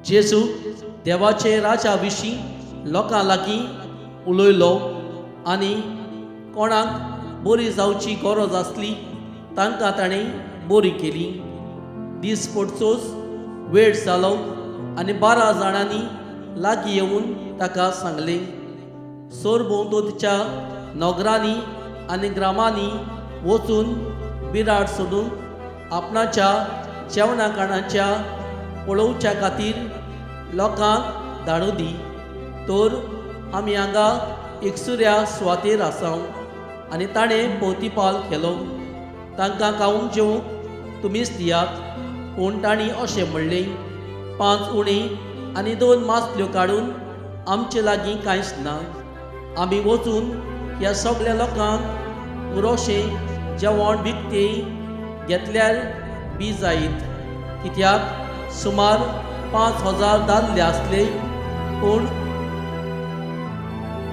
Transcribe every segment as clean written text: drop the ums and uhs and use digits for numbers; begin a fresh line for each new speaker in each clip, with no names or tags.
जेजू देवाचे राजा विशीं लोकां लागीं उलयलो आनी कोणाक बरी जावची गरज आसली तांकां ताणें बरी केली. दीस पडचोच वेळ जालो आनी 12 जाणांनी लागीं येवन ताका सांगलें, सरभोंवतणच्या नगरांनी आनी ग्रामांनी वचून बिराड सोडून आपणाच्या जेवणा खाणाच्या पळोवच्या खातीर लोकांक धाडूं दी, तर आमी हांगा एकसुऱ्या सुवातेर आसाव. आनी ताणें पोवतीपाल केलो, तांकां खावंक जेवंक तुमीच दियात. पूण तांणी अशें म्हणलें, 5 उणी आनी 2 मासल्यो काडून आमचे लागीं कांयच ना. आमी वचून ह्या सगळ्या लोकांक पुरोशें जेवण विकतें घेतल्यार बी जायत, कित्याक सुमार 5000 दादले आसले. पूण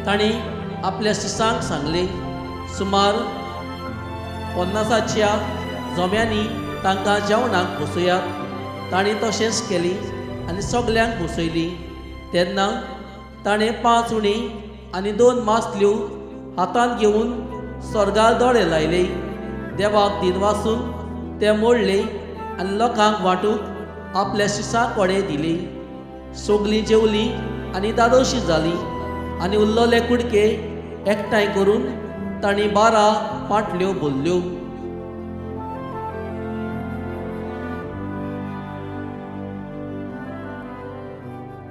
तांणी आपल्या शिसांक सांगलें, सुमार 50च्या जोम्यांनी तांकां जेवणाक बसयात. तांणी तशेंच केलें आनी सगल्यांक बसयलीं. तेन्ना ताणें 5 उणी आनी 2 मासल्यो हातांत घेवन स्वर्गार दोळे लायले, देवाक दिनवासून ते मोडले आनी लोकांक वांटूंक आपल्या शिसां कडेन दिली. सगलीं जेवलीं आनी दादोशी जालीं आनी उरलेले कुडके एकठांय करून तांणी 12 पांटल्यो भरल्यो.